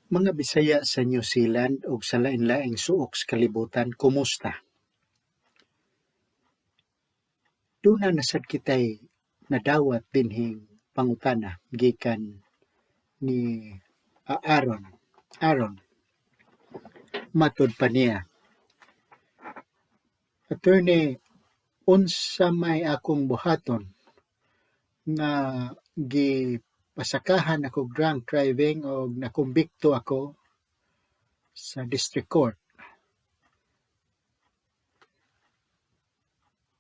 Mga Bisaya sa New Zealand ug sa lain-laing suok sa kalibutan, kumusta? Duna na sad kitay nadawat dinhing pangutana gikan ni Aaron. Aaron, matod pa niya, "Attorney, unsa may akong buhaton nga gipasakahan ako drunk driving og nakumbikto ako sa district court?"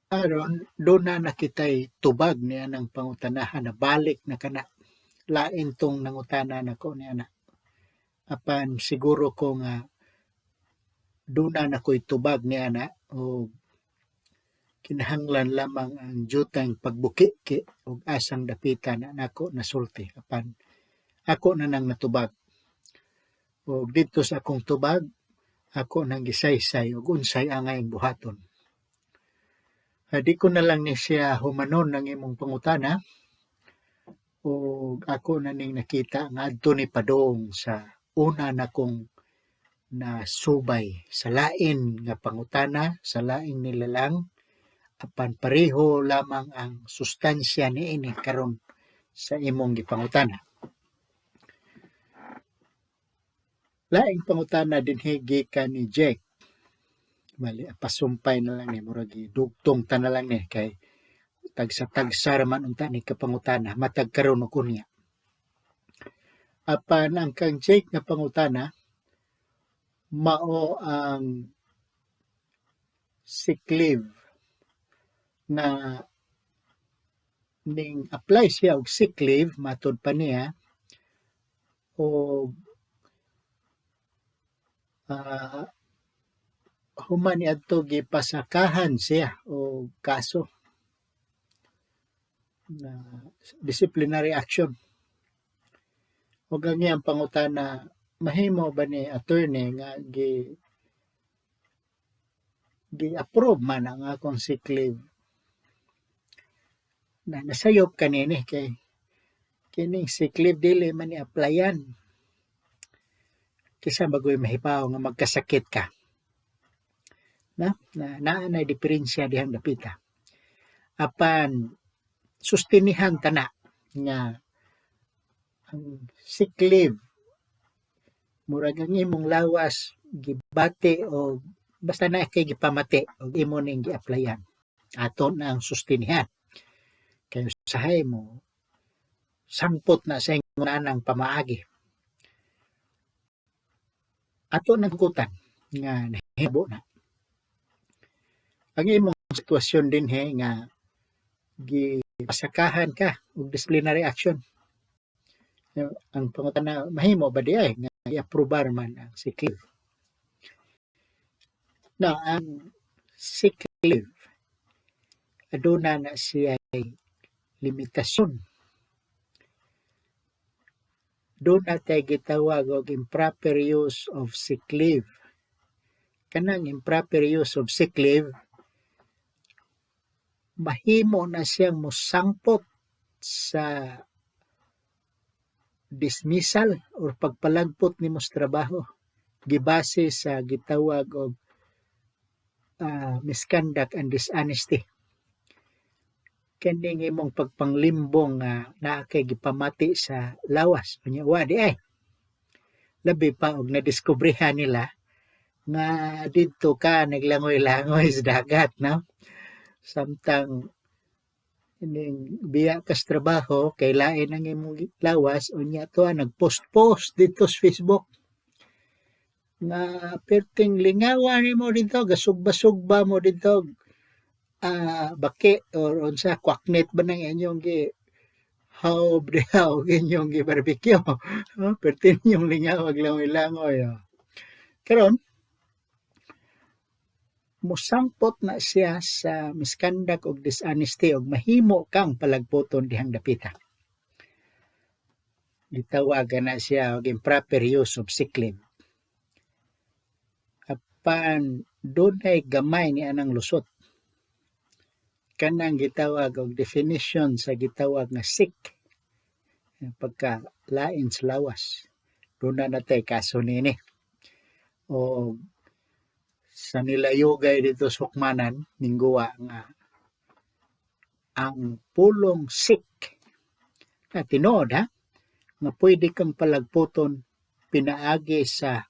Aron, duna na kitay tubag niya ng pangutanahan na balik na kana. Lain tong nangutana nako niana. Apan siguro ko nga duna na ko'y tubag niana og kinahanglan lamang ang jutang pagbukiki og asang dapita na nako nasulti, apan ako na nang natubag. Og didto sa akong tubag, ako nang gisaysay og unsay angayng buhaton. Di ko na lang ni siya humanon ang imong pangutana og ako na ning nakita nga adto ni padung sa una nakong nasubay sa lain nga pangutana sa laing nilalang, apan pareho lamang ang sustansya niini karon sa imong gipangutana. Laing pangutana dinhi gikan ni Jake. Bali, pasumpay na lang ni, murag gidugtong ta na lang ni kay tagsa-tagsa ra man unta ni kapangutana matag karon ug unya. Apan ang kang Jake nga pangutana mao ang sick leave, na ning apply siya og sick leave, matod pa niya, og human niadto gipasakahan siya og kaso na disciplinary action. Ug ang iyang pangutana, mahimo ba ni, attorney, nga gi-approve man ang akong sick leave? Na nasayop kanini kay kining sick leave dili man ni applyan. Kinsa man goy mahibaw nga magkasakit ka? Na, na naa nay diferensya dihang dapita. Apan sustinihan ta na nga ang sick leave, murag ang imong lawas gibati o basta na kay gipamati og imo ning gi-applyan. Ato na ang sustinihan. Kay usahay mo sangpot na sa ingon anang pamaagi. Ato nang kutan nga nahitabo na. Ang imong sitwasyon dinhi nga gipasakahan ka og disciplinary action. Ang pangutana, mahimo ba diay nga i-aprobar man ang sick leave? Na ang sick leave, aduna na siya limitasyon. Duna tay gitawag og improper use of sick leave. Kanang improper use of sick leave, mahimo na siyang mosangpot sa dismissal or pagpalagpot nimo sa trabaho gibase sa gitawag og misconduct and dishonesty. Kining imong pagpanglimbong nga naa kay gipamati sa lawas, unya wa diay. Labi pa og nadiskubrehan nila nga didto ka naglangoy-langoy sa dagat, no? Samtang ining biya ka sa trabaho kay lain ang imong lawas, unya tuwa nagpost-post didto sa Facebook nga perting lingawa nimo didto, gasugba-sugba mo didto, baki or unsa, kwaknit ba nang inyong gi haob diha og inyong gi barbecue, no? Perti ninyong lingawag langoy-langoy, oh. Karon mosangpot na siya sa misconduct og dishonesty ug mahimo kang palagpoton dihang dapita. Gitawagan na siya og improper use of sick leave. Apan dunay gamay ni anang lusot. Kanang gitawag og definition sa gitawag nga sick, pagka lain sa lawas. Duna na tay kaso niini. O sa nilayugay dito sa hukmanan, mingguwa nga ang pulong sick na tinuod ha, nga pwede kang palagputon pinaagi sa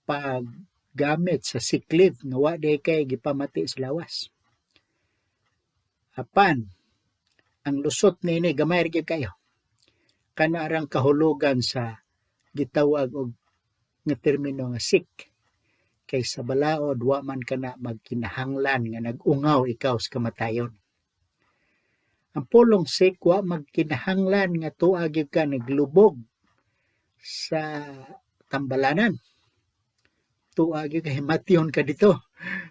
paggamit sa sick leave nga wa diay kay gipamati sa lawas. Apan ang lusot niini gamay ra gyud kayo. Kana rang kahulugan sa gitawag og nga termino nga sick. Kay sa balaod wa man kana magkinahanglan nga nag-ungaw ikaw sa kamatayon. Ang pulong sick wa magkinahanglan nga tuwa gyud ka naglubog sa tambalanan. Tuwa gyud ka himation ka dito.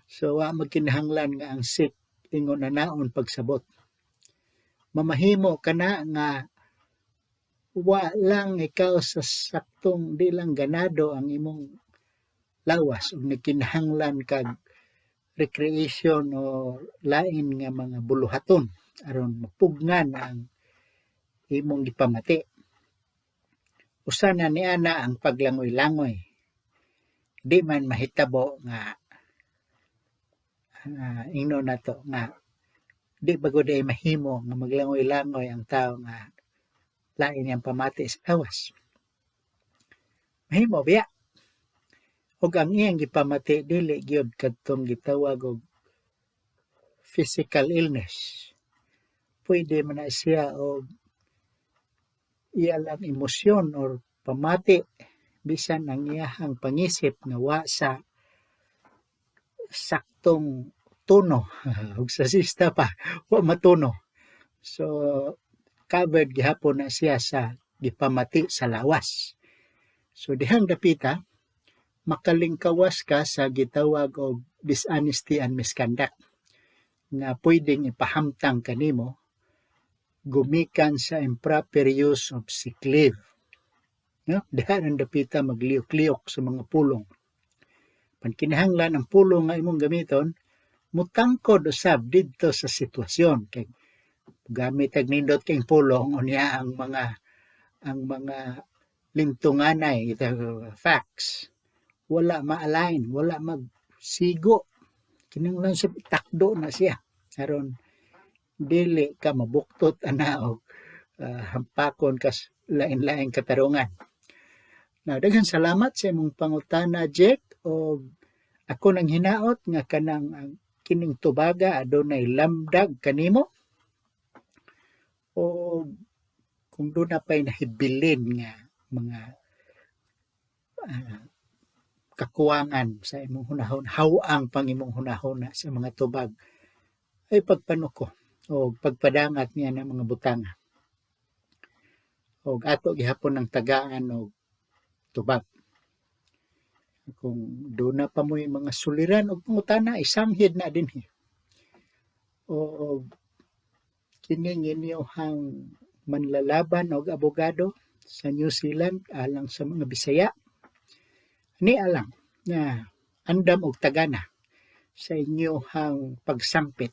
So wa magkinahanglan nga ang sick ingon anaon pagsabot. Mamahimo kana nga wa lang ikaw sa saktong di lang ganado ang imong lawas ug nagkinahanglan kag recreation o lain nga mga buluhaton aron mapugngan ang imong gipamati. Usa na niana ang paglangoy-langoy. Di man mahitabo nga ingnon nato nga di ba gud ay mahimo nga maglangoy-langoy ang tawo nga lain iyang pamati sa lawas. Mahimo biya. Ug ang iyang gipamati dili gyud kadtong gitawag og physical illness. Pwede man na siya og iya lang emosyon or pamati bisan ang iyahang pangisip nga wa sa saktong tono ug sa sista pa wa matuno. So covered gihapon na siya sa gipamati sa lawas. So dihang dapita makalingkawas ka sa gitawag og dishonesty and misconduct nga pwedeng ipahamtang kanimo gumikan sa improper use of sick leave. No? Diha ang dapita magliyok-liyok sa mga pulong. Pankinahanglan ang pulong nga imong gamiton mutangkod usab didto sa sitwasyon kay gamit ag nindot kay pulong, unya ang mga lintunganay ito, facts, wala ma-align, wala magsigo. Kinahanglan sa takdo na siya aron dili ka mabuktot ana og hampakon kas lain-laing katarungan. Now, daghang salamat sa imong pangutana, Jack, og ako nang hinaot nga kanang ang kining tubaga adunay lamdag kanimo o kung duna pay nahibilin nga mga kakuwangan sa imong hunahon, haw-ang pang imong hunahuna sa mga tubag, ay pagpanuko o pagpadangat niya ng mga butanga. Og ato gihapon ng tagaan og tubag. Kung duna pa mo'y mga suliran og pangutana, isanghid na dinhi. O kining inyong manlalaban og abogado sa New Zealand alang sa mga Bisaya, ni alang nga andam og tagana sa inyong pagsampit.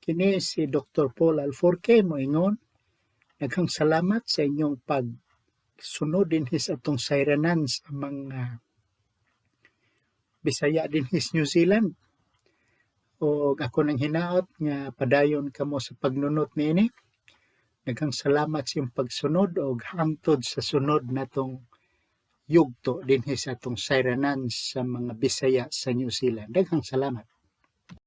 Kini si Dr. Paul Alforque moingon, daghang salamat sa inyong pagsunod dinhi sa atong sayranan sa mga Bisaya dinhi sa New Zealand. Og ako nang hinaot nga padayon kamo sa pagnunot niini. Daghang salamat sa inyong pagsunod og hangtod sa sunod natong yugto dinhi sa atong sayranan sa mga Bisaya sa New Zealand. Daghang salamat.